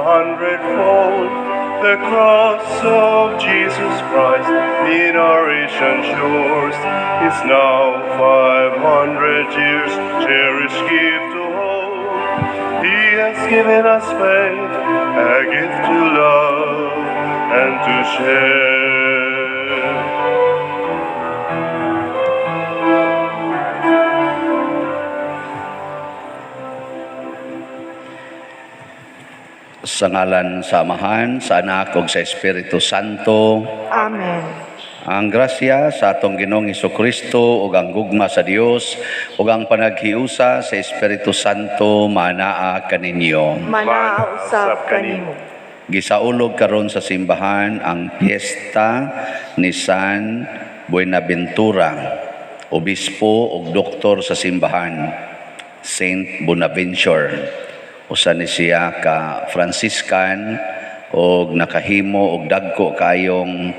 100-fold. The cross of Jesus Christ in our Asian shores is now 500 years, cherished gift to hold. He has given us faith, a gift to love and to share. Sa ngalan sa Amahan, sa Anak ug sa Espiritu Santo. Amen. Ang grasya sa atong Ginoong Kristo ug ang gugma sa Dios ug ang panaghiusa sa Espiritu Santo manaa kaninyo. Manaa usab kanimo. Gisaulog karon sa simbahan ang piyesta ni San Buenaventura, obispo ug doktor sa simbahan, Saint Bonaventure. Usa ni siya ka Franciscan og nakahimo og dagko kaayong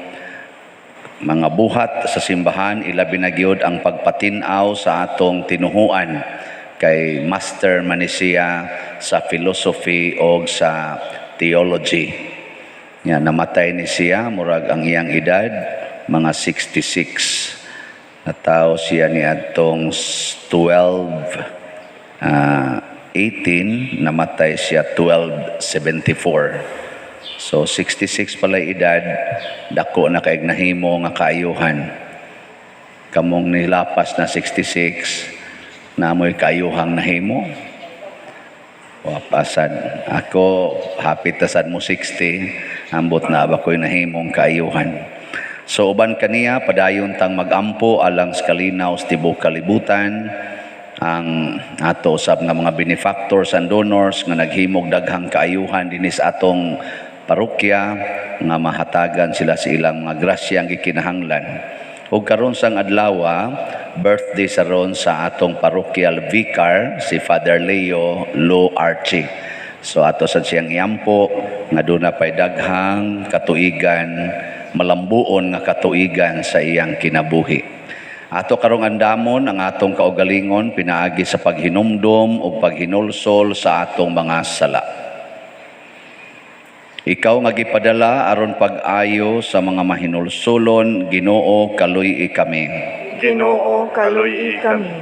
mga buhat sa simbahan, ilabi na gyud ang pagpatin-aw sa atong tinuhuan, kay master man ni siya sa philosophy og sa theology. Nya namatay ni siya murag ang iyang edad mga 66. Natawo siya niadtong 12 18, namatay siya 1274. So 66 pala edad, dako na kaayog nahimo nga kaayuhan. Kamong nilapas na 66, naa moy kaayuhang nahimo? Wa pa sad. Ako, hapit ta sad mo 60, ambot naa ba ko'y nahimong kaayuhan. So uban kaniya, padayon tang magampo alang sa kalinaw sa tibuok kalibutan, ang ato usab nga mga benefactors and donors nga naghimog daghang kaayuhan dinhi sa atong parokya, nga mahatagan sila sa ilang mga grasya ang gikinahanglan. Ug karon sang adlaw, birthday sa ron sa atong parochial vicar, si Father Leo Lo Archie. So ato sad siyang iampo nga duna pay daghang katuigan, malambuon nga katuigan sa iyang kinabuhi. Ato karong andamon ang atong kaugalingon pinaagi sa paghinumdom ug paghinulsol sa atong mga sala. Ikaw nga gipadala aron pag-ayo sa mga mahinulsolon, Ginoo, kaluy-i kami. Ginoo, kaluy-i kami.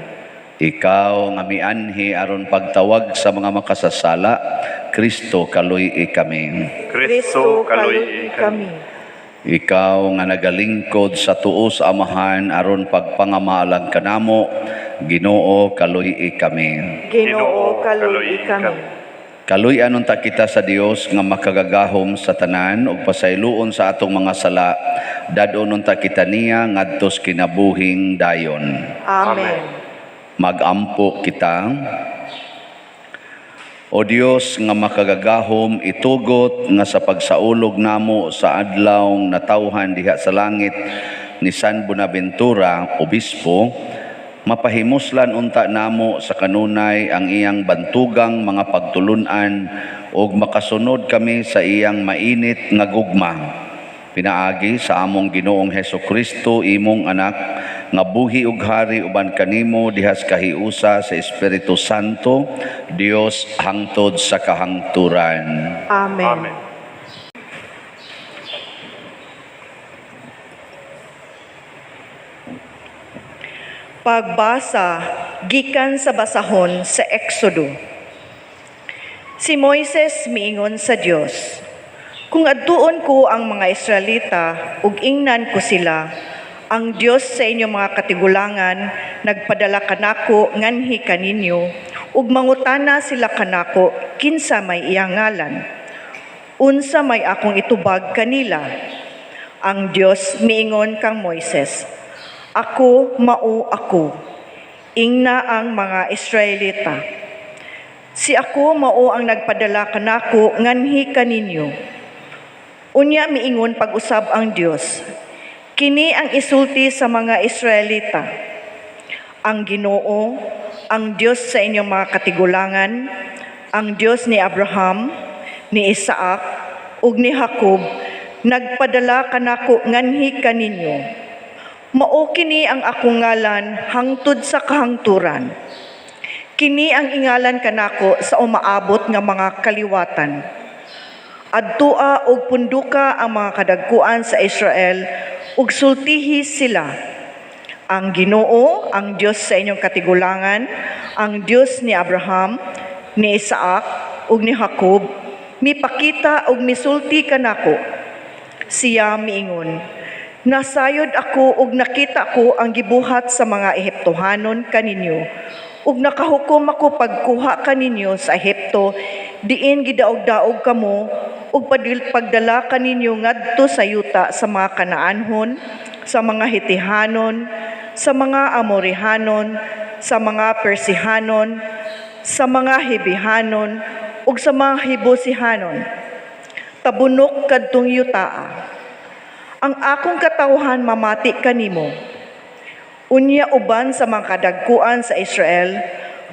Ikaw nga mianhi aron pagtawag sa mga makasasala, Kristo, kaluy-i kami. Kristo, kaluy-i kami. Ikaw nga nagalingkod sa tuo sa Amahan aron pagpangamalang kanamo, Ginoo, kaluy-i kami. Ginoo, kaluy-i kami. Kaluy-an unta kita sa Dios nga makagagahom sa tanan ug pasayloon sa atong mga sala. Dad-on unta kita niya ngadto sa kinabuhing dayon. Amen. Magampo kita. O Dios nga makagagahom, itugot nga sa pagsaulog namo sa adlaw natawhan diha sa langit ni San Bonaventura, Obispo, mapahimuslan unta namo sa kanunay ang iyang bantugang mga pagtulunan ug makasunod kami sa iyang mainit nga gugma. Pinaagi sa among Ginoong Heso Kristo, imong anak, nga buhi ug hari uban kanimo diha sa kahiusa sa Espiritu Santo, Dios hangtod sa kahangturan. Amen. Amen. Pagbasa gikan sa basahon sa Exodo. Si Moises miingon sa Dios, "Kung adtuon ko ang mga Israelita ug ingnan ko sila, 'Ang Dios sa inyong mga katigulangan nagpadala kanako nganhi kaninyo,' ug mangutana sila kanako, 'Kinsa may iyang ngalan?' Unsa may akong itubag kanila?" Ang Dios miingon kang Moises, "Ako mao ako. Ingna ang mga Israelita, 'Si ako mao ang nagpadala kanako nganhi kaninyo.'" Unya miingon pag-usab ang Dios, "Kini ang isulti sa mga Israelita: 'Ang Ginoo, ang Dios sa inyong mga katigulangan, ang Dios ni Abraham, ni Isaac, ug ni Jacob, nagpadala kanako nganhi kaninyo. Mao kini ang akong ngalan hangtod sa kahangturan. Kini ang ingalan kanako sa umaabot nga mga kaliwatan." Adtua og punduka ang mga kadagkuan sa Israel ug sultihi sila. Ang Ginoo, ang Dios sa inyong katigulangan, ang Dios ni Abraham, ni Isaac ug ni Jacob, mipakita ug misulti kanako. Siya miingon, "Nasayod ako ug nakita ko ang gibuhat sa mga Ehiptohanon kaninyo, ug nakahukom ako pagkuha kaninyo sa Ehipto, diin gidaog-daog kamo, ug pagdala kaninyo ngadto sa yuta sa mga Kanaanhon, sa mga Hitihanon, sa mga Amorihanon, sa mga Persihanon, sa mga Hibihanon, ug sa mga Hibusihanon. Tabunok kadtong yutaa. Ang akong katawhan mamati kanimo. Unya uban sa mga kadagkuan sa Israel,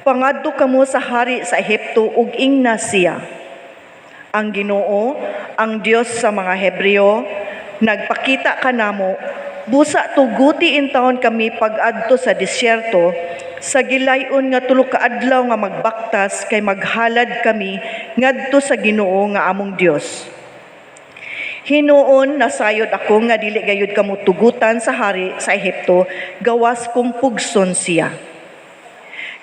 pangadto kamo sa hari sa Ehipto ug ingna siya. Ang Ginoo, ang Dios sa mga Hebreo, nagpakita kanamo, busa tuguti intawon kami pag-adto sa disyerto, sa gilayon nga 3 ka adlaw nga magbaktas kay maghalad kami ngadto sa Ginoo nga among Dios. Hinuon nasayod ako nga dili gayud kamo tugutan sa hari sa Ehipto, gawas kung pugson siya.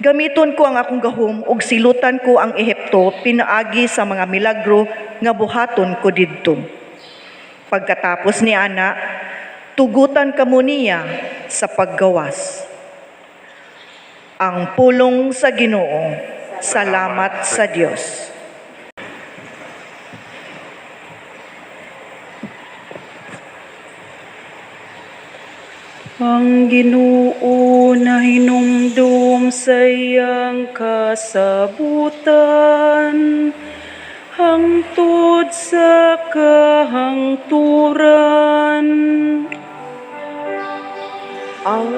Gamiton ko ang akong gahom ug silutan ko ang Ehipto pinaagi sa mga milagro nga buhaton ko didto. Pagkatapos ni ana, tugutan kamo niya sa paggawas." Ang pulong sa Ginoo. Salamat sa Dios. Ang Ginoo nahinumdum sa iyang kasabutan, hangtod sa kahangturan.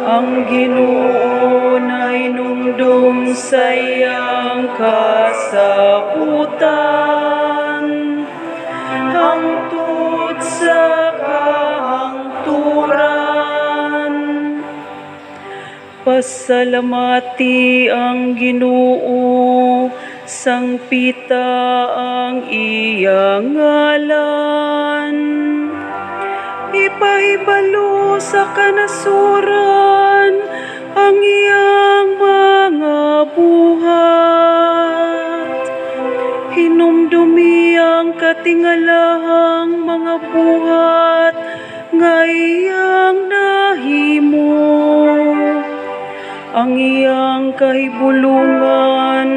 Ang Ginoo nahinumdum sa iyang kasabutan, hangtod sa kahangturan. Pasalamati ang Ginoo, sangpita ang iyang ngalan. Ipahibalo sa kanasuran ang iyang mga buhat. Hinumdumi ang katingalahang mga buhat nga iyang nahimo. Ang iyang kahibulungan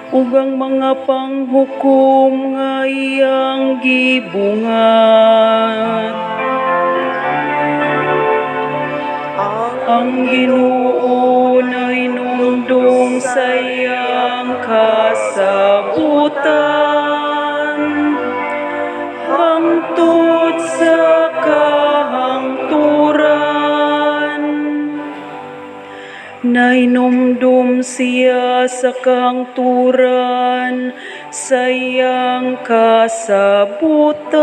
ug ang mga panghukom nga iyang gibungat. Ang Ginoo nahinumdum sa iyang kasabutan, hangtod sa kahangturan. Nahinumdum siya sa kahangturan sa iyang kasabutan,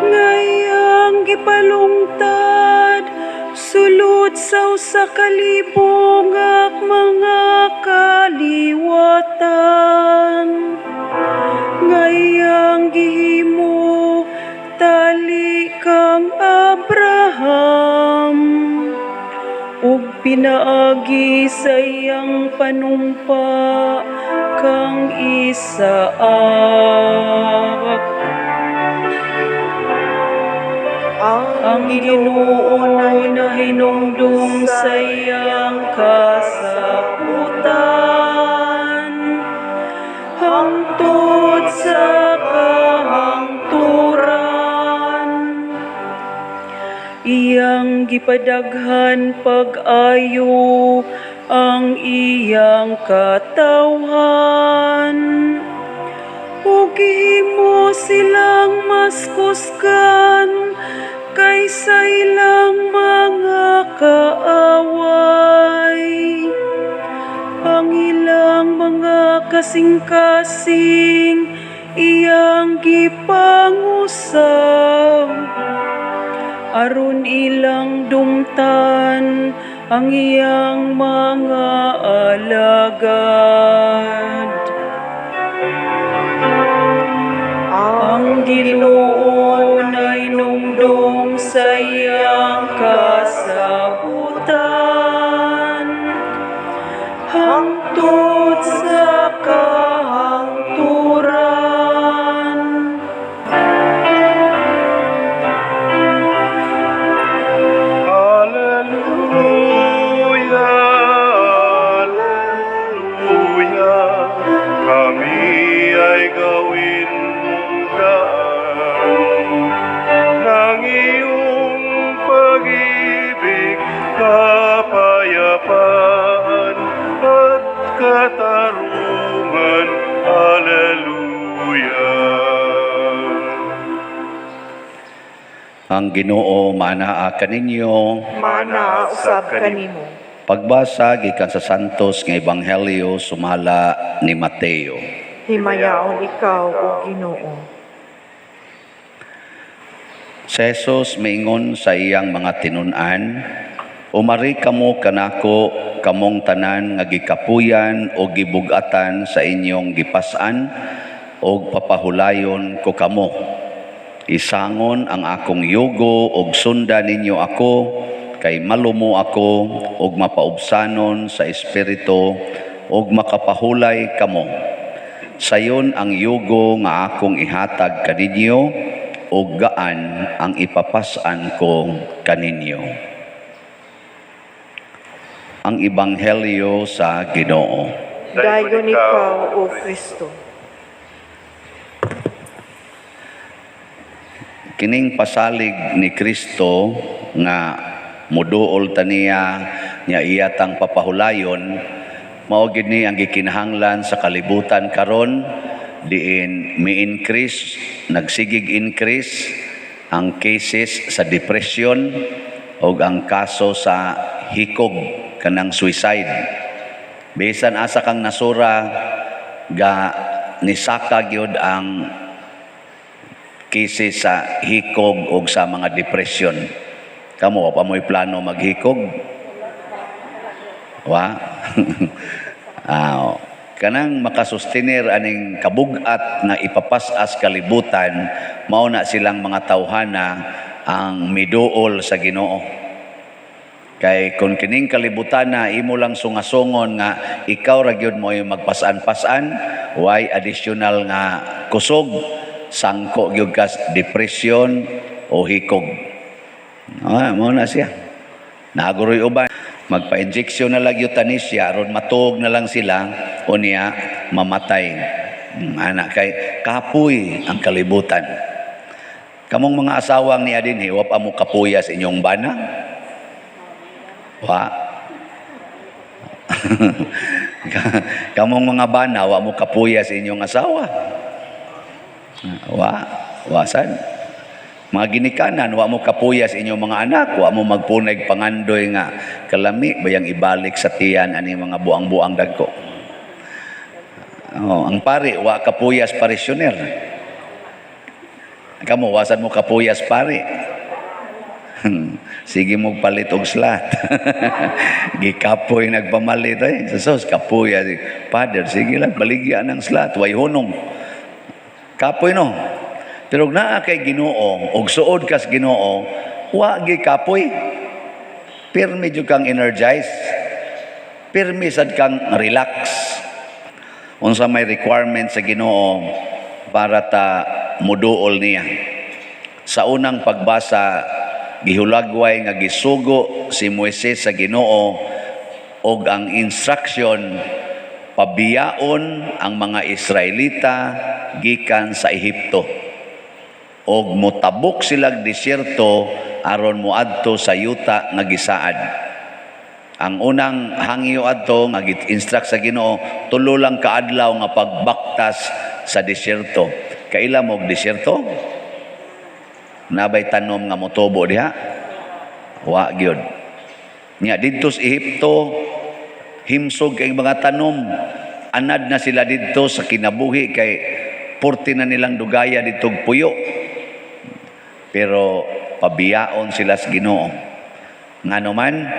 nga iyang gipalungtad sulod sa usa ka libo nga mga kaliwatan, nga iyang gihimo tali kang Abraham, ug pinaagi sa iyang panumpa kang Isaac. Ang Ginoo nahinumdum sa iyang kasabutan, hangtod sa kahangturan. Iyang gipadaghan pag-ayo ang iyang katawhan, ug gihimo silang mas kusgan kaysa ilang mga kaaway. Ang ilang mga kasing-kasing iyang gipangusab, aron ilang dumtan ang iyang mga alagad. Ang Ginoo nahinumdom sa iyang kasabutan hangtod sa kahangturan. Alleluia, Alleluia, kami ay gawin mong daan ng iyong pag-ibig, kapayapaan at katarungan. Alleluia. Ang Ginoo maanaa kaninyo. Maanaa usab kanimo. Pagbasa gikan sa Santos nga Ebanghelyo sumala ni Mateo. Himayaon ikaw, o Ginoo. Si Jesus miingon sa iyang mga tinun-an, "Umari kamo kanako, kamong tanan nga gikapuyan o gibugatan sa inyong gipas-an, og papahulayon ko kamo. Isangon ang akong yugo og sunda ninyo ako, kay malumo ako og mapaubsanon sa espiritu, og makapahulay kamo. Sayon ang yugo nga akong ihatag kaninyo, ug gaan ang ipapas-an ko kaninyo." Ang Ebanghelyo sa Ginoo. Dayon ikaw, O Kristo. Kining pasalig ni Kristo nga muduol taniya nya iya tang papahulayon, mao gid ni ang gikinahanglan sa kalibutan karon, diin mi-increase, nagsigig increase ang cases sa depression og ang kaso sa hikog kanang suicide. Bisan asa kang nasura ga nisaka gyud ang cases sa hikog og sa mga depression. Kamo, wa pa mo'y plano maghikog? Wa? Kanang makasustenir aning kabugat nga ipapas-as kalibutan, mao na silang mga tawhana ang miduol sa Ginoo. Kay kung kining kalibutan na imo lang sungasongon nga ikaw ra gyud mo yung magpasan-pasan, way additional nga kusog, sangko gyud kas depression o hikog. Mao na siya. Naguroy uban, magpa-injection na lang euthanasia aron matuog na lang sila o niya mamatay. Ana kay kapoy ang kalibutan. Kamong mga asawang niya dinhi, wa pa mo kapuya sa inyong bana? Wa. Kamong mga bana, wa mo kapuya sa inyong asawa? Wa. Wasan. Mga ginikanan, wa mo kapuya sa inyong mga anak, wa mo magpunay pangandoy nga kalami bayang ibalik sa tiyan ani mga buang-buang dagko. Oh, ang pari, wa kapuyas parisyoner. Kamo, wasan mo kapuyas pari. Sige mo palit og slot. Gikapoy nagpamalit ay. Sus, kapuya. Father, sige lang, baligya ng slot. Way hunong. Kapoy no. Pero naa kay Ginoo, og suod kas Ginoo, wa gi kapoy. Pirmi jud kang energize. Pirmi sad kang relax. Unsa may requirement sa Ginoo para ta muduol niya. Sa unang pagbasa, gihulagway nga gisugo si Moises sa Ginoo og ang instruction pabiyaon ang mga Israelita gikan sa Ehipto og motabok silag disyerto aron moadto sa yuta nga gisaad. Ang unang hangyo adto nga gi-instruct sa Ginoo, tulo lang kaadlaw nga pagbaktas sa disyerto. Kaila mo og disyerto? Nabay tanom nga motubo diha? Wa gyud. Nya didto sa Ehipto, himsog kay mga tanom. Anad na sila didto sa kinabuhi kay purti na nilang dugaya didto puyo. Pero pabiyaon sila sa Ginoo. Ngano man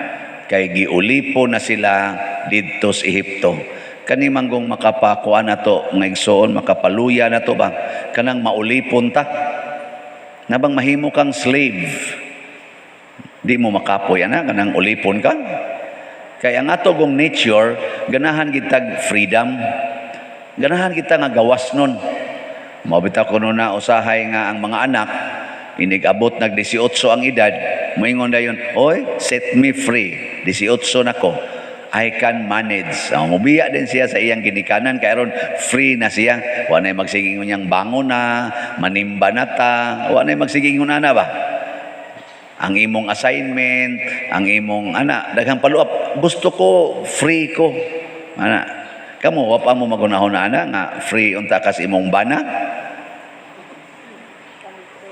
kay giulipo na sila didto sa Ehipto. Kani manggong makapakuan na to, nga igsoon, makapaluya na to ba? Kanang maulipon ta. Nabang mahimo kang slave. Di mo makapoy ana, kanang ulipon ka. Kay ang ato gong nature, ganahan kitag freedom. Ganahan kita nga gawas nun. Mao bitaw kuno na usahay nga ang mga anak inig abot nag 18 ang edad, moingon dayon, "Oy, set me free. 18 na ko. I can manage." So, mubiya din siya sa iyang ginikanan kay aron free na siya. Wa nay magsiging niyang bangon na, manimba na ta, wa nay magsiging na ba? Ang imong assignment, ang imong ana, daghang paluap. Gusto ko free ko. Ana. Kamo wa pa mo magunahon na ana nga free unta kas imong bana?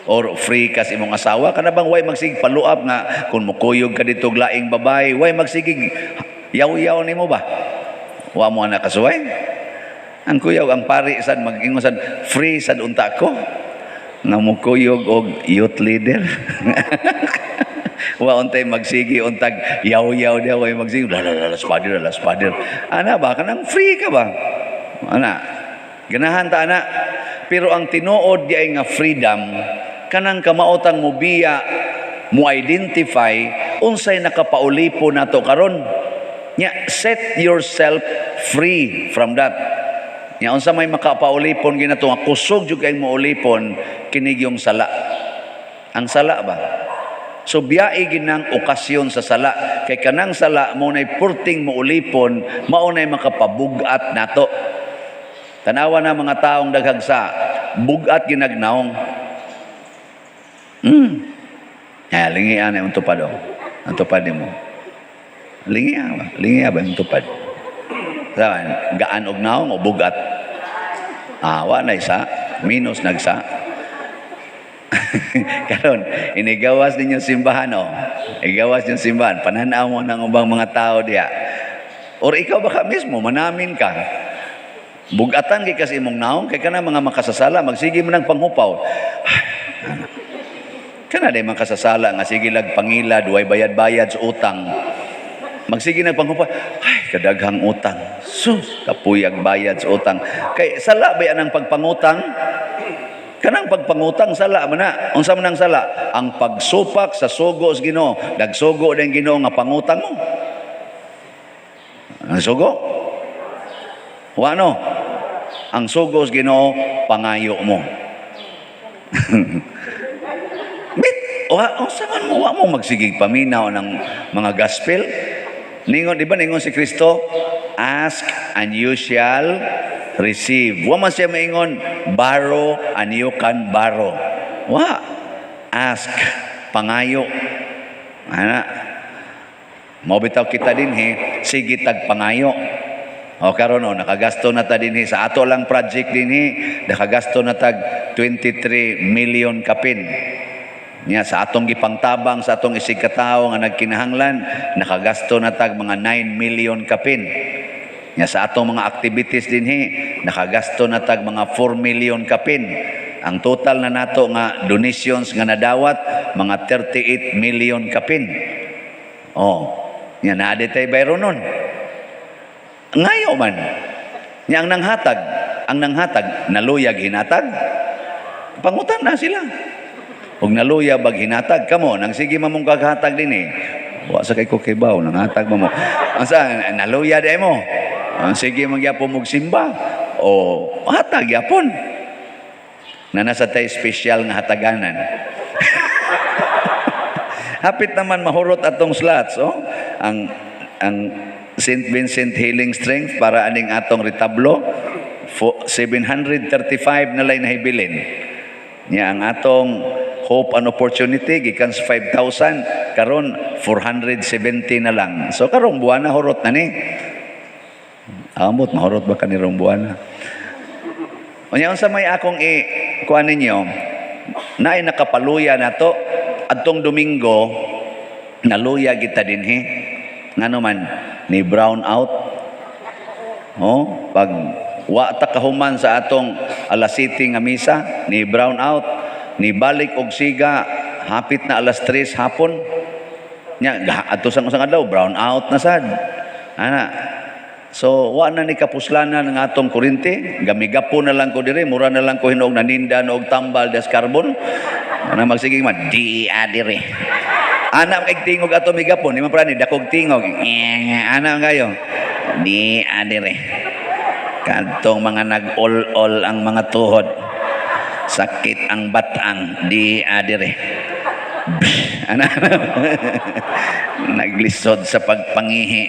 Or free kas imong asawa? Kana bang way magsigig paluap nga kung mukuyog ka dito laing babae, way magsigig yaw-yaw nimo ba? Wa mo ana kasuway? Ang kuyaw, ang pari sad mag-ingon sad, free sad unta ko nga mukuyog og youth leader. Wa untay magsigi untag yaw-yaw diya, way magsigi la la la las pader las pader. Ana ba, kanang free ka ba? Ana, ganahan ta ana. Pero ang tinuod di ay nga freedom, kanang kamaotang mubiya, mo identify unsay nakapaulipon nato karon. Nya set yourself free from that. Nya unsa may makapaulipon ginato nga kusog jud kay moulipon? Kini yung sala. Ang sala ba? So biyai ginang okasyon sa sala, kay kanang sala mo nay purting moulipon, mao nay makapabug-at nato. Tanawa na mga taong daghagsa, bugat ginagnaong. Ay, lingian na yung tupad oh. Ang tupad nimo. Lingia ba? Lingia ba yung tupad? Saan? Gaan og naong o bugat? Ah, wa na isa. Minus nagsa. Karon, inigawas ninyo simbahan oh. Igawas yung simbahan. Pananaw mo ng ubang mga tao diya. Or ikaw baka mismo, manamin ka. Bugatan kay kasi imong naong, kay kana mga makasasala, magsige mo ng panghupaw. Kana day makasasala nga sige lag pangilad, way bayad-bayad sa utang. Magsige nag panghupaw, ay, kadaghang utang. Sus, kapuyag bayad sa utang. Kay sala ba yan ang pagpangutang? Kanang pagpangutang sala man na. Unsa man ang sala? Ang pagsupak sa sugo sa Ginoo. Nagsugo din Ginoo nga pangutang mo. Ang sugo? Wa no. Ang sugo sa Ginoo, pangayo mo. Bit, wa unsa man mo, wa mo magsigig paminaw ng mga gospel. Ningon, di ba ningon si Kristo, "Ask and you shall receive." Wa man siya maingon, "Borrow and you can borrow." Wa. Ask, pangayo. Ana. Mao bitaw kita dinhi, sige tag pangayo. O karon o nakagasto na ta dinhi sa ato lang project dinhi, nakagasto na tag 23 million kapin. Nya sa atong gipangtabang sa atong isig katawo nga nagkinahanglan, nakagasto na tag mga 9 million kapin. Nya sa atong mga activities dinhi, nakagasto na tag mga 4 million kapin. Ang total na nato nga donations nga nadawat, mga 38 million kapin. Oh, nya naa tay bayro nun. Ngayo man. Nya ang nanghatag, naluyag hinatag. Pangutan na sila. Ug naluya bag hinatag kamo, nang sige man mong kaghatag din eh. Wa sa kay ko kibaw, nanghatag mo mo. Ang sa naluya di mo. Ang sige man gyapon mog simba o hatag gyapon. Na nasa tay espesyal nga hataganan. Hapit naman mahurot atong slots, oh. Ang St. Vincent Healing Strength para aning atong retablo, 735 na lay nahibilin. Nya ang atong Hope and Opportunity gikan sa 5,000 karon 470 na lang. So karong buwan na hurot na ni. Amot mahurot ba kanirong buwan na? Unya unsa may akong i kuan ninyo, naay nakapaluya nato adtong Domingo, naluya kita dinhi. Ngano man ni brown out. Oh, pag wa ta kahuman sa atong alas 7 nga misa, ni brown out, ni balik og siga hapit na alas 3 hapon. Nya adto sa usang adlaw brown out na sad. Ana. So, wa na ni kapuslanan ang atong kuryente. Gamigapo na lang ko dire, mura na lang ko hinuog naninda og tambal das carbon. Ana magsiging man di adire. Ana kay tingog ato migapon, di man prani dakog tingog. Eh, ana kayo. Di adire. Kadtong mga nag-ol-ol ang mga tuhod. Sakit ang batang di adire. Ana naglisod sa pagpangihi.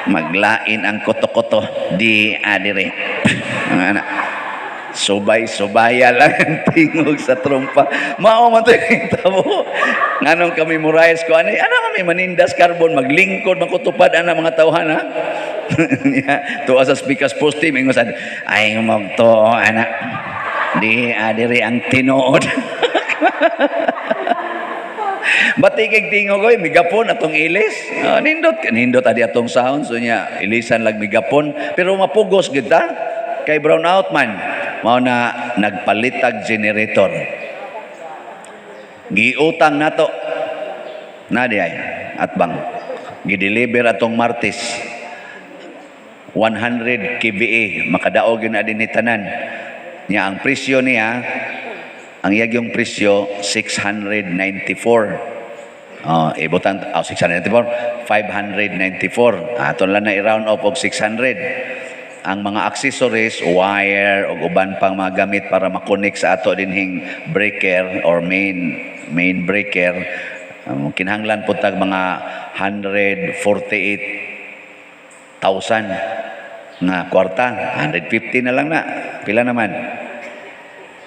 Maglain ang koto-koto di adire. Ana subay-subaya lang ang tingog sa trompa. Mao man to yung tabo. Nganong kami memorize ko ani, ana kami manindas carbon, maglingkod makutupad ana mga tawhan, ha. Ya, tuwa sa speakers post team ingon sad ay magto ana di adiri ang tinuod. Bati kay tingog oy, migapon atong ilis. Ah, nindot nindot adi atong sound, so nya ilisan lag migapon, pero mapugos gid ta kay brown out man. Mao na nagpalitag generator. Giutang nato. Na di ay atbang. Gideliver atong Martes. 100 kVA makadaog yun na din ni tanan. Nya ang presyo niya, ang iyagyong presyo 694. Oh, ibutan, oh, 694, 594. Aton lang na i-round off og 600. Ang mga accessories, wire ug uban pang mga gamit para makonek sa ato dinhing breaker or main main breaker, kinahanglan po tag mga 148,000 nga kwarta, 150 na lang na. Pila naman?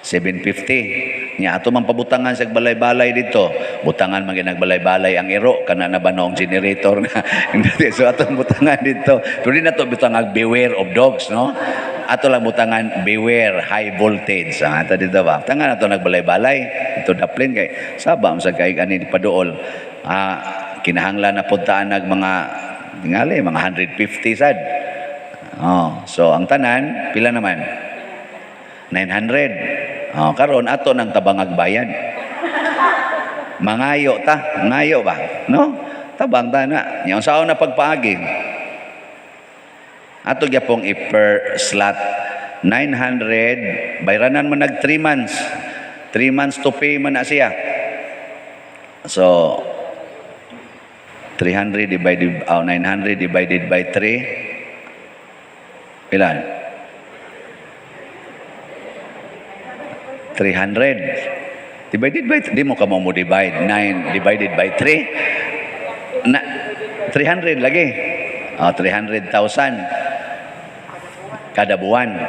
750. Nya ato man pabutangan sa balay-balay dito. Butangan man balay-balay ang iro kana na ba noong generator nga. So atong butangan dito. Pero di na to butangan "Beware of dogs", no? Ato lang butangan "Beware high voltage". Ang ato dito ba? Tangan ato nagbalay-balay ito daplin kay saba man sa kay ani paduol. Ah, kinahanglan na pud ta nag mga tingali mga 150 sad. Oh, so ang tanan pila naman? 900. Oh, karon ato nang tabangag bayad. Mangayo ta, ngayo ba? No? Tabang ta na. Nya unsaon na pagpaagi? Ato gyapong i-per slot 900, bayranan mo nag 3 months. 3 months to pay man na siya. So 300 divided, oh, 900 divided by 3, ilan? 300 divided by, di mo ka mo divide 9 divided by 3 na 300 lagi. Oh, 300,000 kada buwan.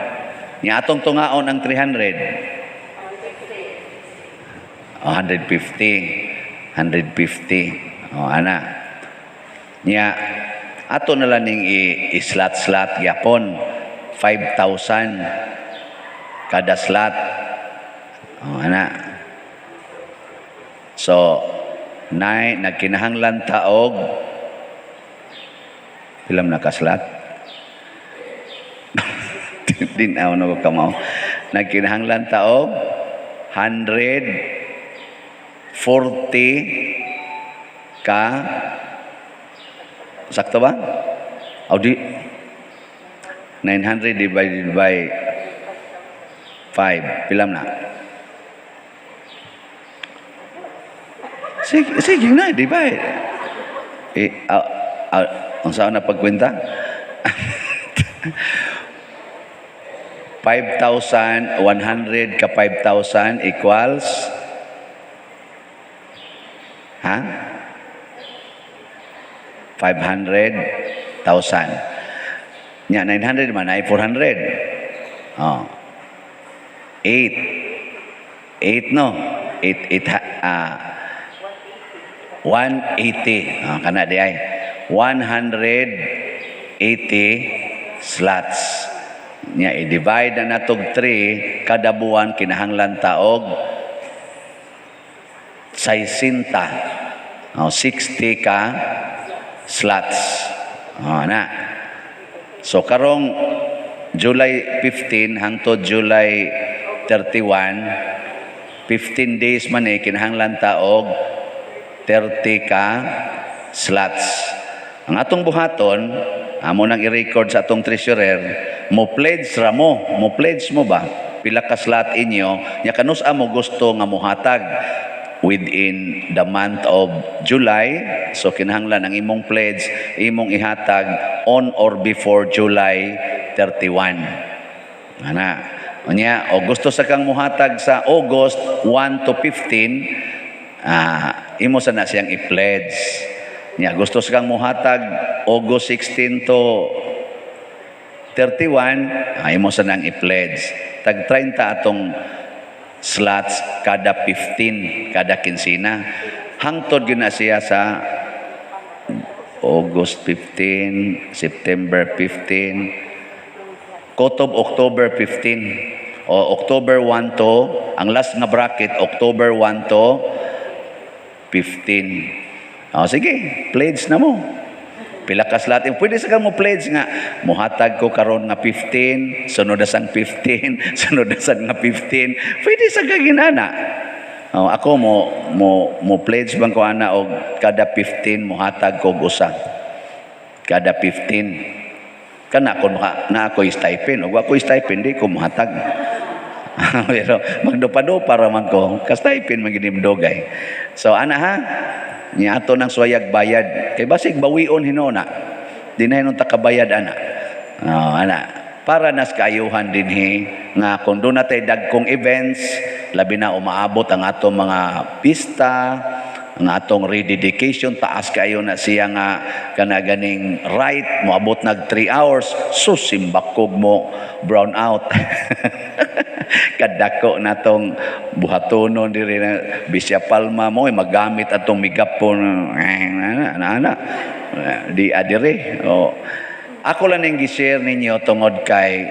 Nya atong tungaon ang 300. Oh, 150, 150. Oh, ana nya ato na lang ning i-slot-slot gyapon, 5,000 kada slot. Oh, ana. So, nine, nagkinahanglan taog pila man naka-slot? Din aw na ko kamao. Nagkinahanglan taog 140 ka, sakto ba? O di 900 divided by 5, pila na? Sige, sige na, di ba? Eh, ang saan na pagkwenta? 5,100 ka 5,000 equals, ha? 500,000. Nya 900 man ay 400. Oh. 8. 8, no? 8 8, ah, 180. Ah, kana di ay 180 slots. Nya i-divide na natog 3 kada buwan, kinahanglan taog 60. Oh, 60 ka slots. Oh, na. So karong July 15 hangtod July 31, 15 days man eh, kinahanglan taog 30 ka slots. Ang atong buhaton, Amo nang i-record sa atong treasurer, mo pledge ra mo, mo pledge mo ba? Pila ka slot inyo, nya kanus-a mo gusto nga mohatag within the month of July. So kinahanglan ang imong pledge imong ihatag on or before July 31. Ana. Unya, o gusto sa kang muhatag sa August 1 to 15, imo sa na siyang i-pledge. Nya, gusto sa kang muhatag August 16 to 31, imo sa nang i-pledge. Tag 30 atong slots, kada 15 kada kinsina. Hangtod gyud na siya sa August 15, September 15, Kotob October 15 o October 1 to, ang last nga bracket, October 1 to 15. O sige, pledge na mo. Pila ka slot. Pwede sa kang mo pledge nga muhatag ko karon nga 15, sunod na sang 15, sunod na sang nga 15. Pwede sa ka ginana. Oh, ako mo pledge bang ko ana og kada 15 muhatag ko og usa. Kada 15. Kana kon maka na ako stipend, og ako stipend, di ko muhatag. Pero magdupa-dupa ra man ko, ka stipend man gid dugay. So ana ha, nya ato nang suwayag bayad. Kay basig bawion hinuon na. Di na hinuon ta kabayad ana. Oh, ana. Para nas kaayuhan dinhi nga kung doon natay dagkong events, labi na umaabot ang atong mga pista, ang atong rededication, taas kayo na siya nga kana ganing right moabot nag 3 hours, sus, simbakog mo brown out. Kadako na tong buhatonon diri na Bisya Palma mo ay magamit atong megapon, ana ana ana di adire. Oh, ako lang ning gi-share ninyo tungod kay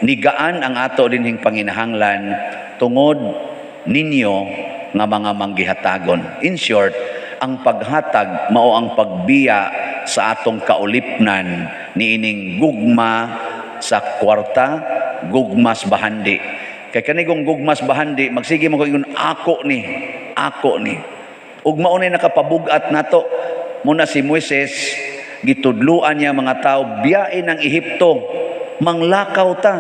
nigaan ang ato dinhing panginahanglan tungod ninyo nga mga manggihatagon. In short, ang paghatag mao ang pagbiya sa atong kaulipnan niining gugma sa kwarta, gugmas bahandi. Kay kanigong gugmas bahandi, magsige mo kung ako ni, ako ni. Ug mao ni nakapabugat nato. Muna si Moises, gitudluan niya mga tao, biyain ang Ehipto, manglakaw ta.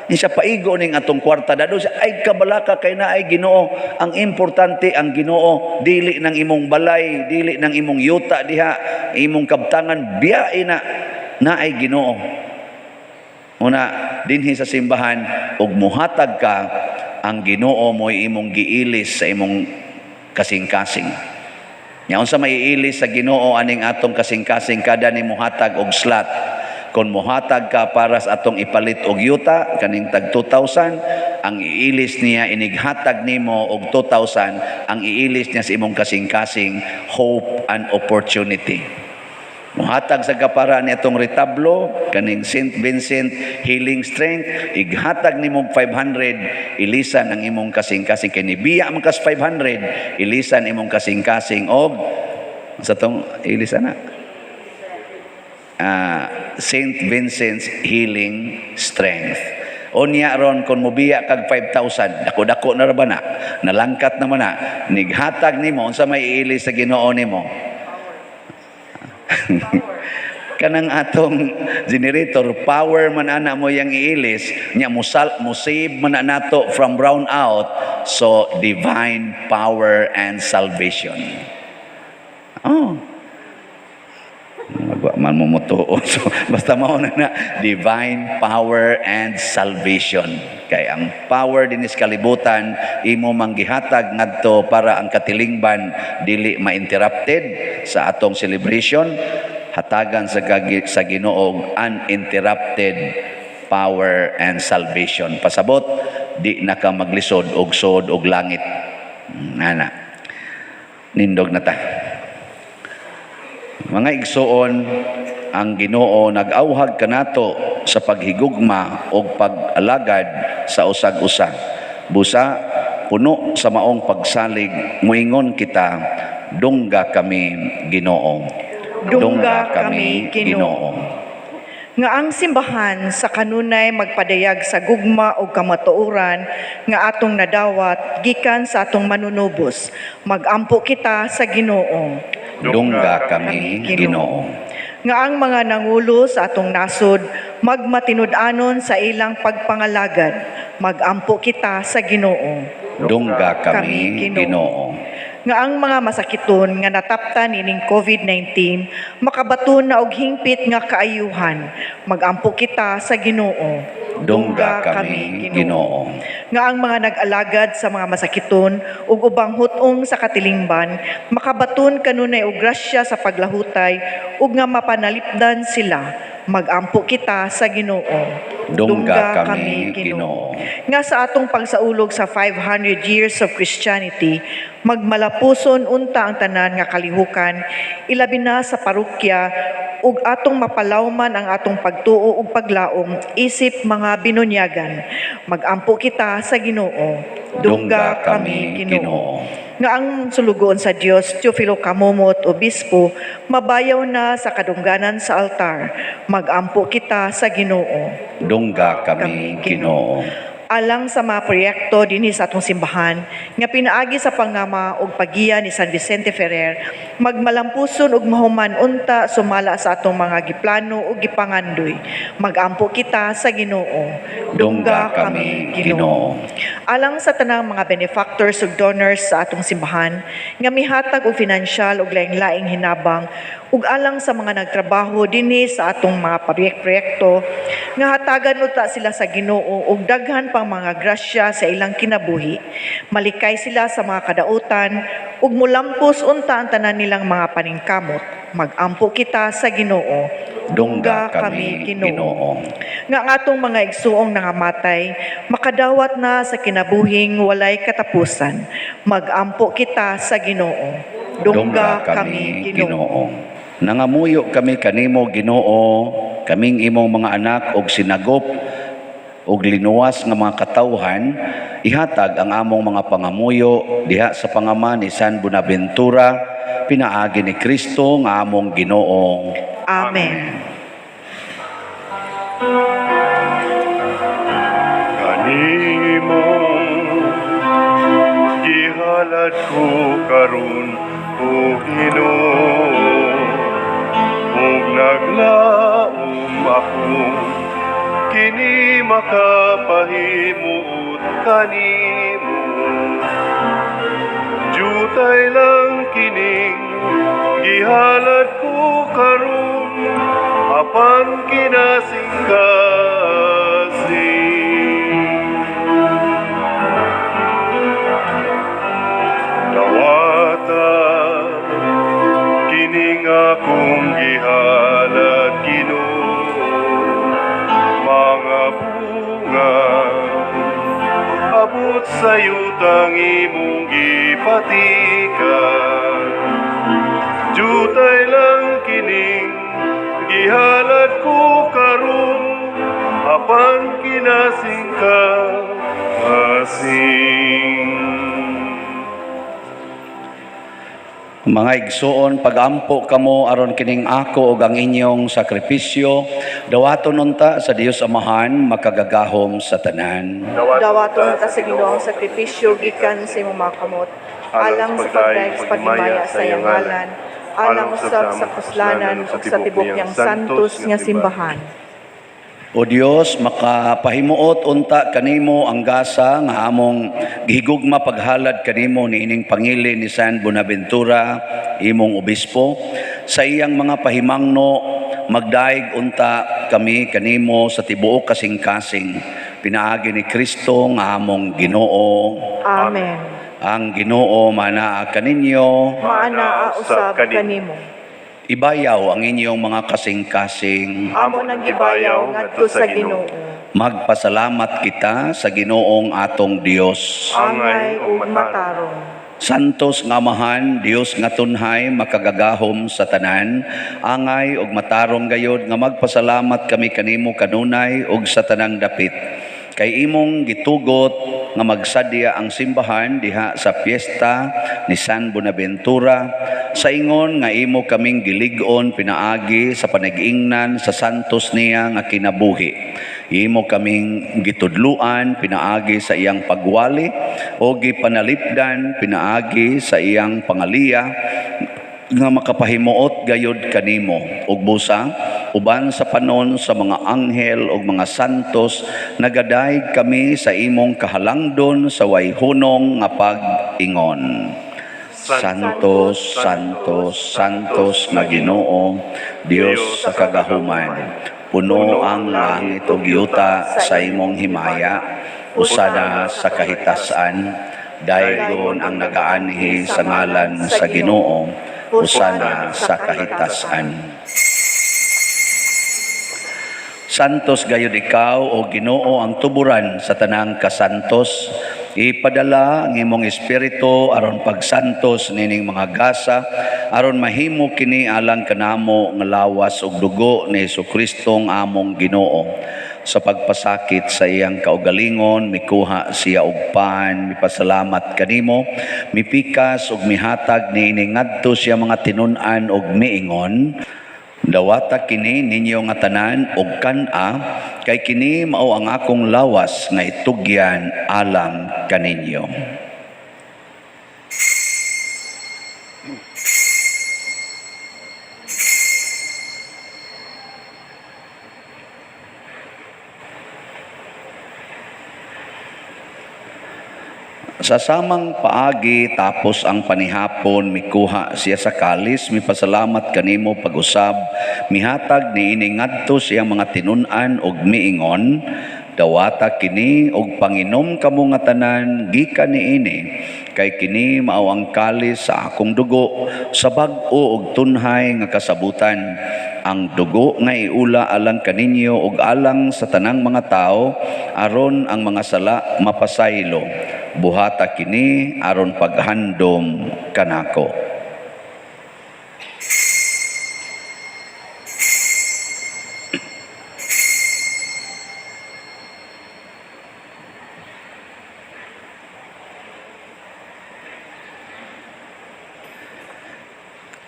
Siya paigo ning atong kwarta dado siya ay kabalaka kay naay Ginoo. Ang importante ang Ginoo, dili ng imong balay, dili ng imong yuta diha, imong kabtangan, biyain na naay Ginoo. Una dinhi sa simbahan ug muhatag ka, ang Ginoo mo'y imong giilis sa imong kasing-kasing. Nya unsa may iilis sa Ginoo aning atong kasing-kasing kada ni muhatag og slot? Kung muhatag ka para sa atong ipalit og yuta kaning tag 2,000, ang iilis niya inighatag nimo og 2,000, ang iilis niya sa imong kasing-kasing, hope and opportunity. Muhatag sa kapara ni atong retablo kaning St. Vincent Healing Strength, ighatag nimo 500, ilisan ang imong kasing-kasing kay nibiya man kas 500, ilisan imong kasing-kasing og sa tong ilisan na St. Vincent's Healing Strength. Unya ron kung mobiya kag 5,000, dako-dako na ra ba na? Nalangkat naman na. Nighatag nimo, unsa may iilis sa Ginoo nimo? Kanang atong generator, power man ana mo yang iilis nya, musal mo-save man na nato from brown out, so divine power and salvation. Oh, magwa man mo motuo. So, basta mao na na, divine power and salvation. Kay ang power dinis kalibutan, imo manggihatag ngadto para ang katilingban dili ma-interrupted sa atong celebration, hatagan sa Ginoo uninterrupted power and salvation. Pasabot, di na ka maglisod og sod og langit. Ana. Nindog na ta. Mga igsoon, ang Ginoo nag-awhag kanato sa paghigugma og pag-alagad sa usag-usa. Busa puno sa maong pagsalig, muingon kita, dungga kami, Ginoo. Dungga kami, Ginoo. Nga ang simbahan sa kanunay magpadayag sa gugma ug kamatuoran nga atong nadawat gikan sa atong Manunubos. Magampo kita sa Ginoo. Dungga kami, Ginoo. Nga ang mga nangulo sa atong nasod magmatinud-anon sa ilang pagpangalagad. Magampo kita sa Ginoo. Dungga kami, Ginoo. Nga ang mga masakiton nga nataptan ining COVID-19 makabaton na og hingpit nga kaayuhan. Magampo kita sa Ginoo. Dungga kami, Ginoo. Nga ang mga nag-alagad sa mga masakiton ug ubang hut-ong sa katilingban makabaton kanunay og grasya sa paglahutay ug nga mapanalipdan sila. Magampo kita sa Ginoo. Dungga kami, Ginoo. Nga sa atong pagsaulog sa 500 years of Christianity, magmalapuson unta ang tanan nga kalihukan, ilabi na sa parokya, ug atong mapalawman ang atong pagtuo ug paglaom isip mga binunyagan. Magampo kita sa Ginoo. Dungga kami, Ginoo. Nga ang sulugoon sa Dios, Teofilo Camomot, Obispo, mabayaw na sa kadungganan sa altar. Magampo kita sa Ginoo. Dungga kami, Ginoo. Alang sa mga proyekto dinhi sa atong simbahan nga pinaagi sa pangama ug paggiya ni San Vicente Ferrer, magmalampuson ug mahuman unta sumala sa atong mga giplano ug gipangandoy. Magampo kita sa Ginoo. Dungga kami, Ginoo. Alang sa tanang mga benefactors ug donors sa atong simbahan nga mihatag og finansyal ug laing-laing hinabang, ug alang sa mga nagtrabaho dinhi sa atong mga proyek-proyekto, nga hatagan unta sila sa Ginoo og daghan pang mga grasya sa ilang kinabuhi. Malikay sila sa mga kadautan ug mulampos unta ang tanan nilang mga paningkamot. Magampo kita sa Ginoo. Dungga kami, Ginoo. Nga ang atong mga igsuong nangamatay makadawat na sa kinabuhing walay katapusan. Magampo kita sa Ginoo. Dungga kami, Ginoo. Nangamuyo kami kanimo, Ginoo, kaming imong mga anak og sinagop og linuwas nga mga katawhan, ihatag ang among mga pangamuyo diha sa pangama ni San Bonaventura pinaagi ni Kristo nga among Ginoo. Amen. Kanimo gihalad ko karon, o Ginoo, ug naglaom ako kini makapahimuot kanimo. Jutay lang kining gihalad ko karon, apan kinasing-kasing. Dawata kining akong gihalad, Ginoo, mga bunga abot sa yutang imong gipatikan. Jutay lang kining gihalad ko karon, apan kinasing-kasing. Mga igsuon, pagampo kamo aron kining ako ug ang inyong sakripisyo dawaton unta sa Dios Amahan makagagahom sa tanan. Dawaton unta sa Ginoo ang sakripisyo gikan sa imong mga kamot, alang sa pagdayeg sa paghimaya sa iyang ngalan, alang usab sa kuslanan ug sa tibok niyang santos nga simbahan. O Dios, makapahimuot unta kanimo ang gasa nga among gihigugma paghalad kanimo niining pangili ni San Bonaventura, imong obispo. Sa iyang mga pahimangno, magdaig unta kami kanimo sa tibuok kasing-kasing. Pinaagi ni Kristo nga among Ginoo. Amen. Ang Ginoo manaa kaninyo. Maanaa usab kanimo. Ibayaw ang inyong mga kasing-kasing. Amo nang gibayaw ngadto sa Ginoo. Magpasalamat kita sa Ginoong atong Dios. Angay ug matarong. Santos nga Amahan, Dios nga tunhay, makagagahom sa tanan, angay ug matarong gayod nga magpasalamat kami kanimo kanunay ug sa tanang dapit. Kay imong gitugot nga magsadya ang simbahan diha sa piyesta ni San Bonaventura, sa ingon nga imo kaming gilig-on pinaagi sa panag-ingnan sa santos niya nga kinabuhi. Imo kaming gitudluan pinaagi sa iyang pagwali o gipanalipdan pinaagi sa iyang pangaliya nga makapahimuot gayod kanimo. Ug busa uban sa panon sa mga anghel ug mga santos, nagadayeg kami sa imong kahalangdon sa way hunong nga pag-ingon. Santo, Santo, Santos nga Ginoo, Dios sa kagahuman. Puno ang langit ug yuta sa imong himaya, usana sa kahitasan, daygon ang nagaanhi sa ngalan sa Ginoo, usana sa kahitasan. Santos gayud ikaw, o Ginoo, ang tuburan sa tanang kasantos. Ipadala ang imong espiritu aron pagsantos nining mga gasa, aron mahimo kini alang kanamo nga lawas ug dugo ni Hesukristo ang among Ginoo. Sa pagpasakit sa iyang kaugalingon, mikuha siya og pan, mipasalamat kanimo, mipikas ug mihatag niini ngadto siya mga tinun-an ug miingon, dawata kini ninyo nga tanan og kan-a, kay kini mao ang akong lawas nga itugyan alang kaninyo. Sa samang paagi tapos ang panihapon, mikuha siya sa kalis, mipasalamat kanimo pag-usab, mihatag niini ngadto siya mga tinun-an og miingon, dawata kini og panginom kamo nga tanan gikan niini, kay kini mao ang kalis sa akong dugo sa bag-o og tunhay nga kasabutan. Ang dugo nga iula alang kaninyo ug alang sa tanang mga tao, aron ang mga sala mapasaylo. Buhata kini aron paghandom kanako.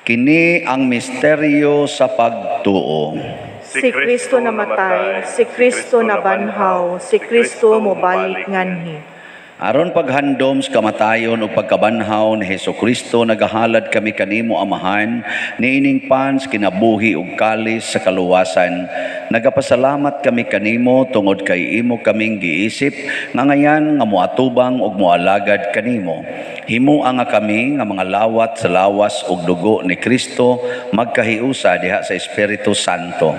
Kini ang misteryo sa pagtuo. Si Kristo namatay, si Kristo nabanhaw, si Kristo mobalik nganhi. Aron paghandom sa kamatayon ug pagkabanhaw ni Hesukristo, nagahalad kami kanimo Amahan niining pans kinabuhi ug kalis sa kaluwasan. Nagapasalamat kami kanimo tungod kay imo kaming giisip nga ngayan nga moatubang ug moalagad kanimo. Himoa nga kami nga mga lawat sa lawas ug dugo ni Kristo magkahiusa diha sa Espiritu Santo.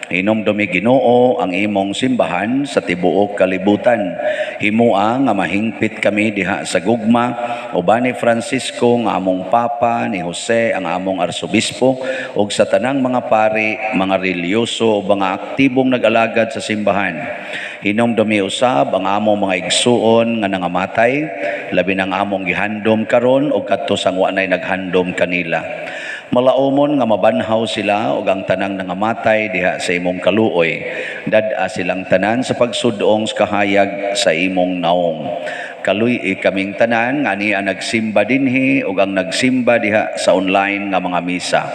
Hinumdumi Ginoo ang imong simbahan sa tibuok kalibutan. Himoa nga mahingpit kami diha sa gugma uban ni Francisco nga among Papa, ni Jose ang among Arsobispo, ug sa tanang mga pari, mga relihiyoso ug mga aktibong nag-alagad sa simbahan. Hinumdumi usab ang among mga igsuon nga nangamatay, labi ng among gihandom karon ug kadto sang wa nay naghandom kanila. Malaumon nga mabanhaw sila ug ang tanang nangamatay diha sa imong kaluoy. Dad-a silang tanan sa pagsudong sa kahayag sa imong naong. Kaluy-i kaming tanan nga niya nagsimba dinhi ug ang nagsimba diha sa online nga mga misa.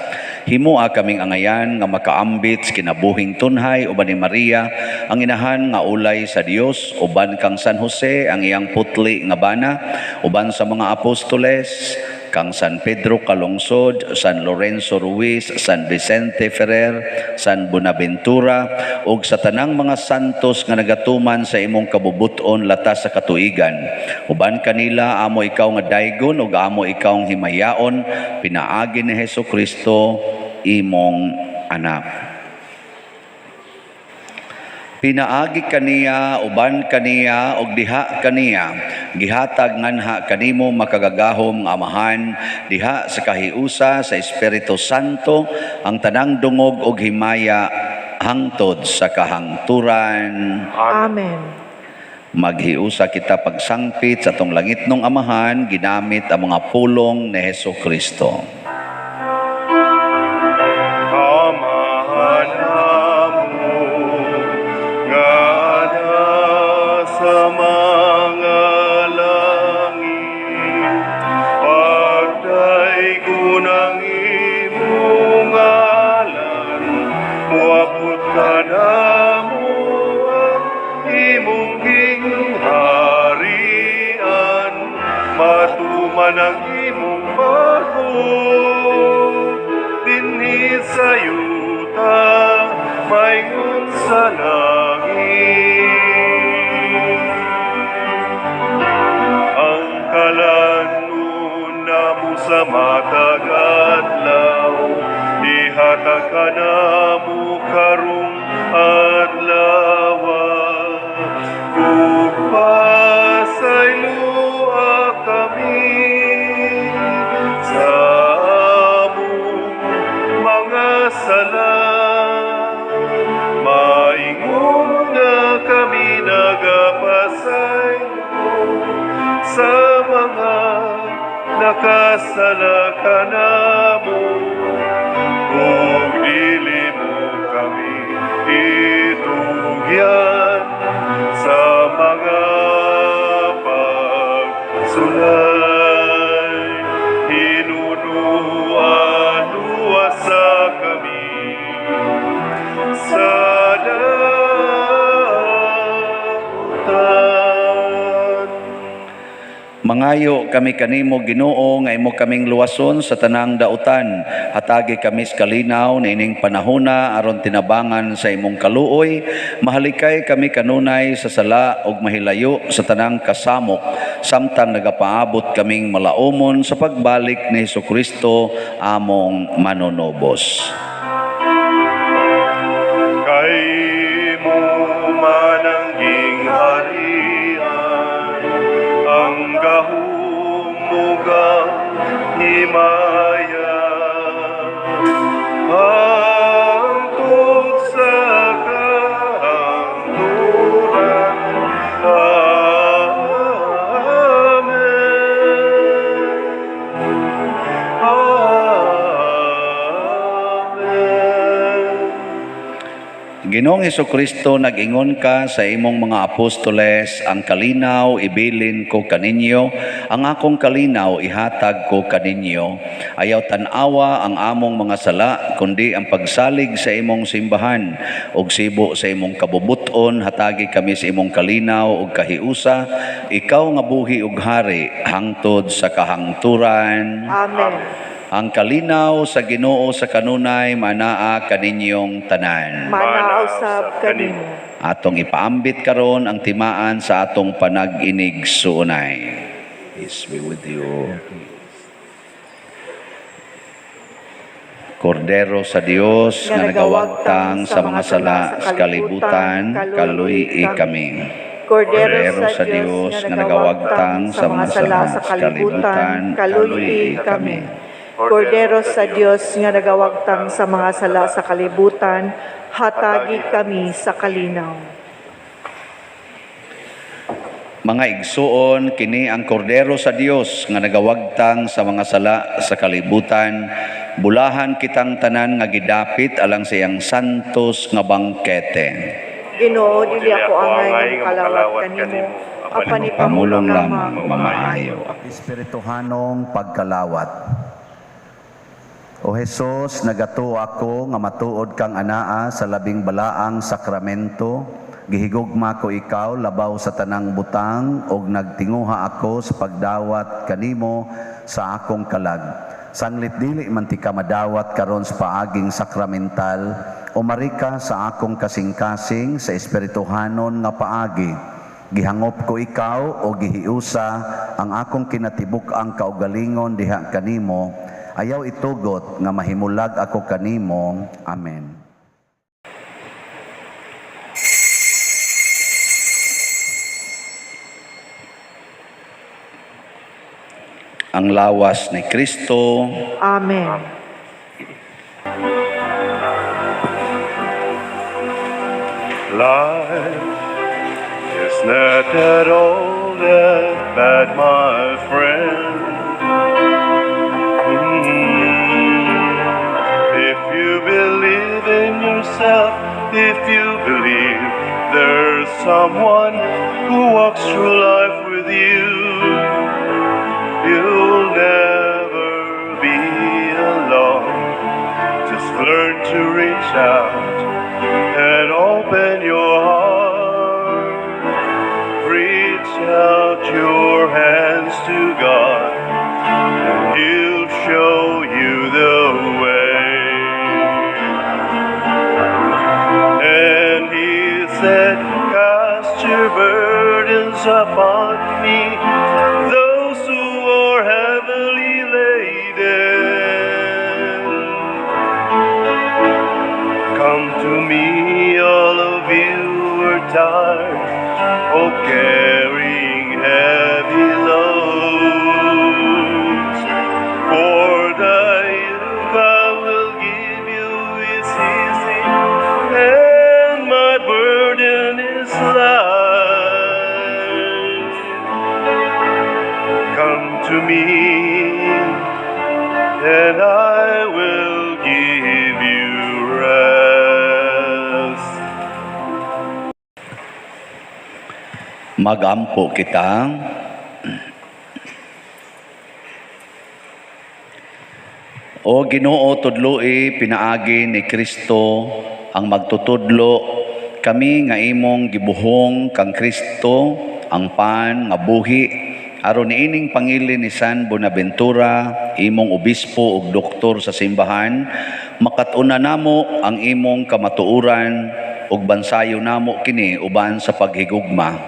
Himoa kaming angayan nga makaambit sa kinabuhing tunhay uban ni Maria ang inahan nga ulay sa Dios, uban kang San Jose ang iyang putli nga bana, uban sa mga apostoles kang San Pedro Calungsod, San Lorenzo Ruiz, San Vicente Ferrer, San Buenaventura, ug sa tanang mga santos nga nagatuman sa imong kabubuton latas sa katuigan. Uban kanila amo ikaw nga daygon ug amo ikaw ang himayaon, pinaagi ni Hesukristo imong anak. Pinaagi kaniya, uban kaniya, ug diha kaniya, gihatag nganha kanimo makagagahom nga Amahan, diha sa kahiusa sa Espiritu Santo, ang tanang dungog ug himaya hangtod sa kahangturan. Amen. Maghiusa kita pagsangpit sa atong langitnong Amahan, ginamit ang mga pulong ni Hesukristo. Amahan amo nga nasa mga langit, pagdaygon ang imong ngalan, moabot kanamo ang imong gingharian, matuman ang imong pagbuot. Nakasala kanamo, ug dili mo kami itugyan sa mga pagsulay. Hinunua luwasa kami sa dautan. Mangayo kami kanimo, Ginoo, nga imo kaming luwason sa tanang dautan. Hatagi kami sa kalinaw niining panahona aron tinabangan sa imong kaluoy, mahalikay kami kanunay sa sala ug mahilayo sa tanang kasamok samtang nagapaabot kaming malaumon sa pagbalik ni Hesukristo among manunubos. Kay imo man ang gingharian, ang gahom ug ang himaya, hangtod sa kahangturan. Amen. Amen. Ginoong Hesukristo, nag-ingon ka sa imong mga apostoles, "Ang kalinaw ibilin ko kaninyo, ang akong kalinaw ihatag ko kaninyo." Ayaw tan-awa ang among mga sala, kundi ang pagsalig sa imong simbahan. Ug sibo sa imong kabubuton, hatagi kami sa imong kalinaw ug kahiusa, ikaw nga buhi ug hari hangtod sa kahangturan. Amen. Ang kalinaw sa Ginoo sa kanunay manaa kaninyong tanan. Manaa usab kanimo. Atong ipaambit karon ang timaan sa atong panag-inigsuonay. Peace be with you. Kordero sa Dios nga nagawagtang sa mga sala sa kalibutan, kaluy-i kami. Kordero sa Dios nga nagawagtang sa mga sala sa kalibutan, kaluy-i kami. Kordero sa Dios nga nagawagtang sa mga sala sa kalibutan, hatagi kami sa kalinaw. Mga igsuon, kini ang Kordero sa Dios nga nagawagtang sa mga sala sa kalibutan. Bulahan kitang tanan nga gidapit alang sa iyang santos nga bangkete. Ginoo, dili ako angay nga makalawat kanimo, apan Pamulong ipamulong lamang lamang mamaayo. Espirituhanong pagkalawat. O Hesus, nagatuo ako nga matuod kang anaa sa labing balaang sakramento. Gihigugma ko ikaw labaw sa tanang butang ug nagtinguha ako sa pagdawat kanimo sa akong kalag. Sanglit dili man tika madawat karon sa paaging sakramental, umari ka sa akong kasing-kasing sa espirituhanon nga paagi. Gihangop ko ikaw o gihiusa ang akong kinatibuk-ang kaugalingon diha kanimo. Ayaw itugot nga mahimulag ako kanimo. Amen. Ang lawas ni Kristo. Amen. Life is not at all that bad, my friend. If you believe in yourself, if you believe there's someone who walks through life with you, you'll never be alone. Just learn to reach out and open your heart. Reach out your hands to God, and He'll show you the way. And He said, "Cast your burdens upon me, those who are heavily laden. Come to me, all of you who are tired of carrying heavy loads. For the yoke I will give you is easy, and my burden is light. Come to me, and I will give you rest. Magampo kita. O Ginoo, tudloi pinaagi ni Kristo ang magtutudlo kami nga imong gibuhong kang Kristo ang pan nga buhi, aron niining pangili ni San Bonaventura, imong obispo ug doktor sa simbahan, makat-unan namo ang imong kamatuoran ug bansayo namo kini uban sa paghigugma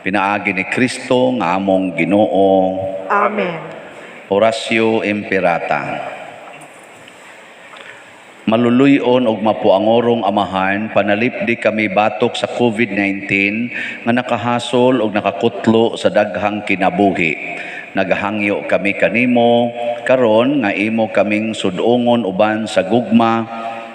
pinaagi ni Kristo nga among Ginoo. Amen. Oratio Imperata. Maluluyon og mapuangorong Amahan, panalipdi kami batok sa COVID-19 nga nakahasol og nakakutlo sa daghang kinabuhi. Nagahangyo kami kanimo karon nga imo kaming sudongon uban sa gugma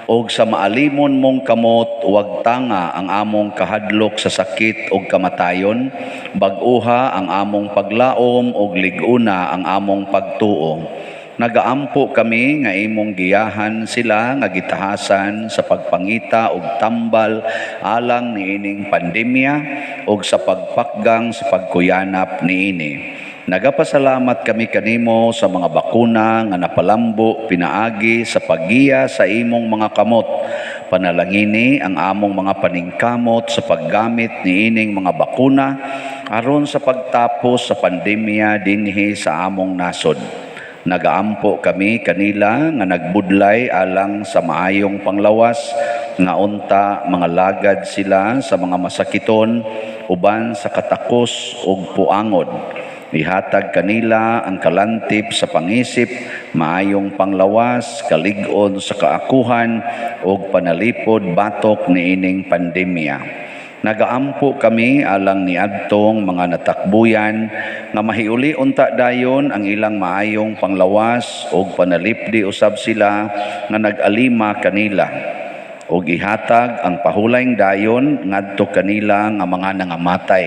og sa maalimon mong kamot, wag tanga ang among kahadlok sa sakit og kamatayon, bag-uha ang among paglaom og lig-una ang among pagtuo. Nagaampo kami nga imong giyahan sila nga gitahasan sa pagpangita og tambal alang niining pandemya og sa pagpakgang sa pagkuyanap niini. Nagapasalamat kami kanimo sa mga bakuna nga napalambo pinaagi sa paggiya sa imong mga kamot. Panalangini ang among mga paningkamot sa paggamit niining mga bakuna aron sa pagtapos sa pandemya dinhi sa among nasod. Nagaampo kami kanila nga nagbudlay alang sa maayong panglawas, nga unta mga lagad sila sa mga masakiton uban sa katakos ug puangod. Ihatag kanila ang kalantip sa pangisip, maayong panglawas, kalig-on sa kaakuhan ug panalipod batok niining pandemya. Nagaampo kami alang niadtong mga natakbuyan nga mahiuli unta dayon ang ilang maayong panglawas ug panalipdi usab sila nga nag-alima kanila, ug ihatag ang pahulayng dayon ngadto kanila nga mga nangamatay.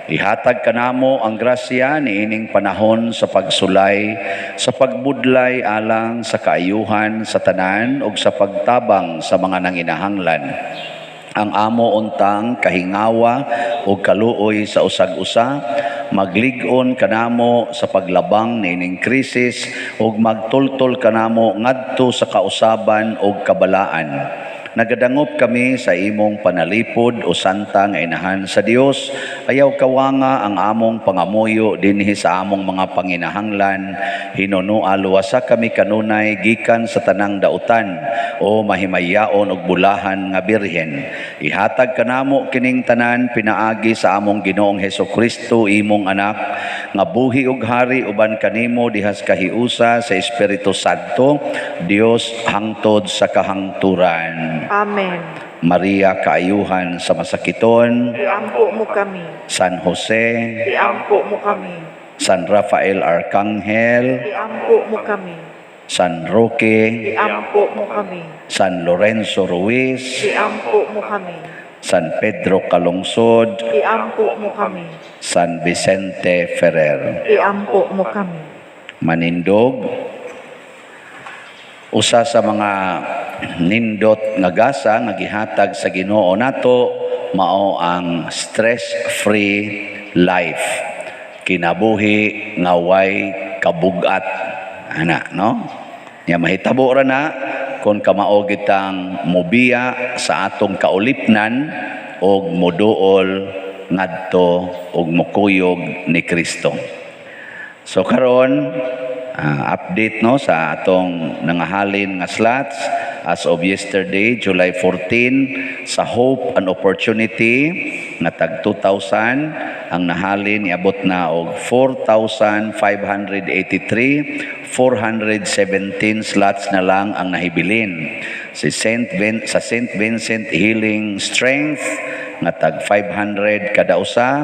Ihatag kanamo ang grasya niining panahon sa pagsulay, sa pagbudlay alang sa kaayuhan sa tanan ug sa pagtabang sa mga nanginahanglan. Ang amo untang kahingawa o kaluoy sa usag-usa, maglig-on kanamo sa paglabang niining krisis ug magtultol kanamo ngadto sa kausaban ug kabalaan. Nagadangop kami sa imong panalipod o santa nga inahan sa Dios. Ayaw kawanga ang among pangamuyo dinhi sa among mga panginahanglan. Hinunua luwasa kami kanunay gikan sa tanang dautan o mahimayaon og bulahan nga birhen. Ihatag kanamo kining tanan pinaagi sa among Ginoong Hesus Kristo, imong anak, nga buhi og hari uban kanimo dihas kahiusa sa Espiritu Santo, Dios hangtod sa kahangturan. Amen. Maria, kaayuhan sa masakiton, Iampo mo kami. San Jose, Iampo mo kami. San Rafael Arcangel, Iampo mo kami. San Roque, Iampo mo kami. San Lorenzo Ruiz, Iampo mo kami. San Pedro Calungsod, Iampo mo kami. San Vicente Ferrer. Iampo mo kami. Manindog, usa sa mga nindot nga gasa nga gihatag sa Ginoo nato mao ang stress-free life. Kinabuhi nga way kabugat. Ana, no? Nya mahitabo ra na kung kamao gitang mobiya sa atong kaulipnan og moduol ngadto og mokuyog ni Kristo. So karon update no sa atong nangahalin nga slots as of yesterday, July 14, sa Hope and Opportunity nga tag 2,000 ang nahalin, iabot na og 4,583, 417 slots na lang ang nahibilin. Sa Saint Vincent Healing Strength nga tag 500 kada usa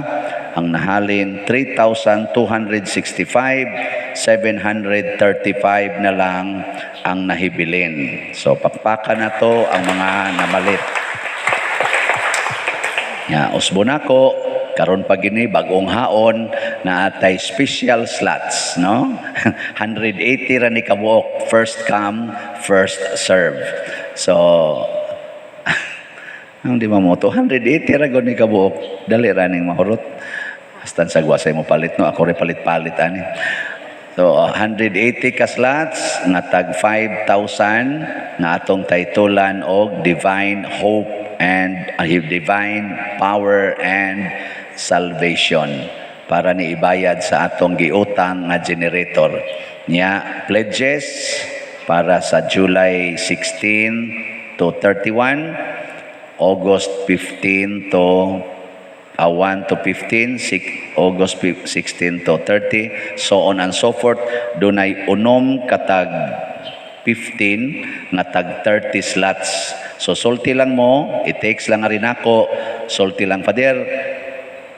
ang nahalin, 3,265, 735 na lang ang nahibilin. So pakpakan na to ang mga namalit. Ya, usbo nako Karon pa gini bag-ong haon na atay special slots, no? 180 ra ni kabuok, first come, first serve. So ang di mo, 280 ra gud ni kabuok. Dali ra ning mahurot. Hasta sa gwasay mo palit, no, ako rin palit-palit ani. So 180 ka slots nga tag 5,000 nga atong taytulan og Divine Hope and Divine Power and Salvation para ni ibayad sa atong giutang nga generator. Nya pledges para sa July 16 to 31, August 15 to 1 to 15, 6, August 16 to 30, so on and so forth. Dunay unom katag 15 nga tag 30 slots. So sulti lang mo, i-text lang rin ako, sulti lang, "Father,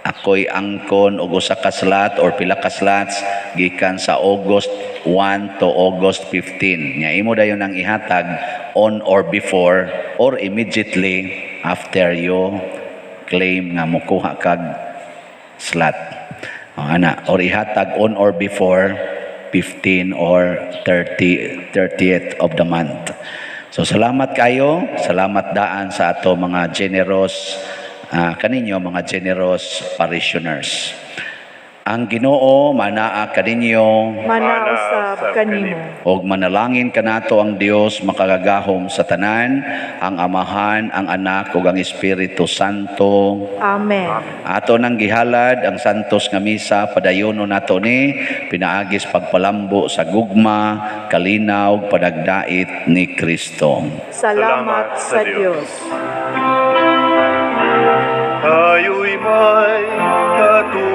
ako'y angkon og usa ka slot or pila ka slots gikan sa August 1 to August 15." Nya imo dayon ang ihatag on or before or immediately after you claim nga mukuha kag slot. O, ana, or ihatag on or before 15 or 30 30th of the month. So salamat kayo, salamat daan sa ato mga generous kaninyo mga generous parishioners. Ang Ginoo manaa kaninyo. Manaa usab kanimo. Og manalangin kanato ang Dios makagagahom sa tanan, ang Amahan, ang Anak ug ang Espiritu Santo. Amen. Ato nang gihalad ang santos nga misa, padayono nato ni pinaagis pagpalambo sa gugma, kalinaw, panagdait ni Kristo. Salamat sa Dios. Tayo'y may katuparan.